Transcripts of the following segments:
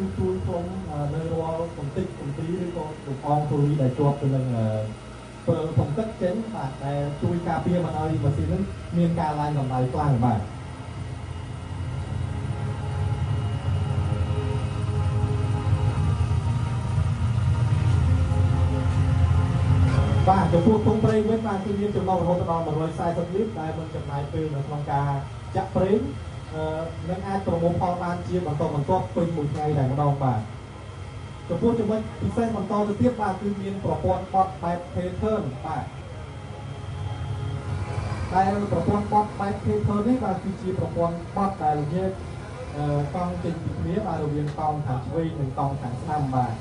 គឺជួយផ្លុំនៅរាល់កំទេចកំទីឬក៏លំអងធូលីដែលជាប់ទៅនឹងព្រិលធំទឹកចេញបាទដែលជួយការពារមិនឲ្យម៉ាស៊ីននឹងមានការឡើងកម្ដៅខ្លាំងបាទបាទចំពោះធុងប្រេងវិញបាទគឺមានចំណុះរហូតដល់140លីត្រដែលមិនចំណាយពេលនៅក្នុងការចាក់ប្រេងនឹងអាចប្រមូលផលបានជាបន្តបន្ទាប់ពេញមួយថ្ងៃតែម្ដងបាទចំពោះចំណុចពិសេសបន្តទៅទៀតបាទគឺមានប្រព័ន្ធបត់បែប pattern បាទដែលប្រព័ន្ធបត់បែប pattern នេះបាទគឺជាប្រព័ន្ធបត់ដែលញែកកង់ចេញពីគ្នាបាទរវាងកង់ខាងឆ្វេងនិងកង់ខាងស្ដាំបាទ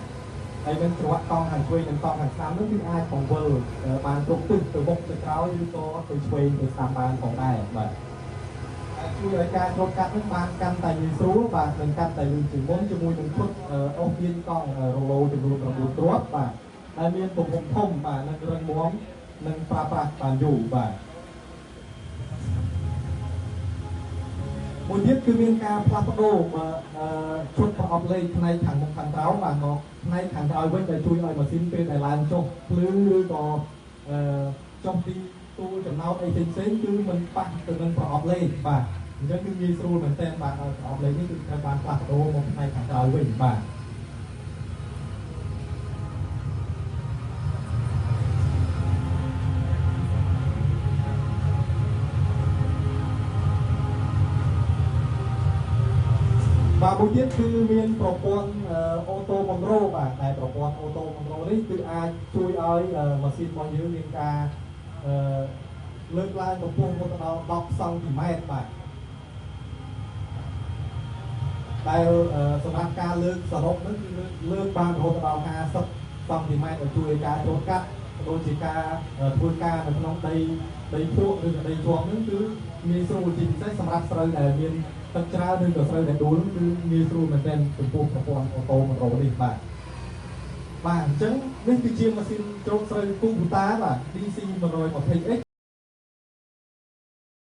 ហើយនឹងច្រវាក់កង់ខាងឆ្វេងនិងកង់ខាងស្ដាំនោះគឺអាចបង្វិលបានគ្រប់ទិសទៅមុខទៅក្រោយឬក៏ទៅឆ្វេងទៅស្ដាំបានផងដែរបាទជួយឲ្យការច្រូតកាត់នឹងបានកាន់តែងាយស្រួលបាទនិងកាន់តែលឿនជាងមុនជាមួយនឹងឈុតអូសទាញកង់រ៉ូឡូចំនួន9គ្រាប់បាទដែលមានទំហំធំបាទនិងរឹងមាំនិងប្រើប្រាស់បានយូរបាទមួយទៀតគឺមានការផ្លាស់ប្ដូរឈុតប្រអប់លេខផ្នែកខាងមុខខាងក្រោមបាទមកផ្នែកខាងក្រោយវិញដែលជួយឲ្យម៉ាស៊ីនពេលដែលឡើងចុះភ្លឺឬក៏ចុះទីទូលចំណោតអីផ្សេងៗគឺមិនប៉ះទៅនឹងប្រអប់លេខបាទអញ្ចឹងគឺងាយស្រួលមែនទែនបាទឲ្យប្រអប់លេខនេះគឺត្រូវបានផ្លាស់ប្ដូរមកផ្នែកខាងក្រោយវិញបាទបាទមួយទៀតគឺមានប្រព័ន្ធអូតូម៉ុនរ៉ូបាទដែលប្រព័ន្ធអូតូម៉ុនរ៉ូនេះគឺអាចជួយឲ្យម៉ាស៊ីនរបស់យើងមានការលើកឡើងកម្ពស់ទៅដល់10សង់ទីម៉ែត្របាទដែលសម្រាប់ការលើកសរុបនោះគឺលើកបានរហូតដល់50សង់ទីម៉ែត្រដែលជួយឲ្យការច្រូតកាត់ដូចជាការធ្វើការនៅក្នុងដីភក់ឬដីជាប់នោះគឺងាយស្រួលជាពិសេសសម្រាប់ស្រូវដែលមានទឹកច្រើនឬក៏ស្រូវដែលដួលគឺងាយស្រួលមែនទែនចំពោះប្រព័ន្ធអូតូម៉ុនរ៉ូនេះបាទបាទអញ្ចឹងនេះគឺជាម៉ាស៊ីនច្រូតស្រូវ Kubota បាទ DC 120X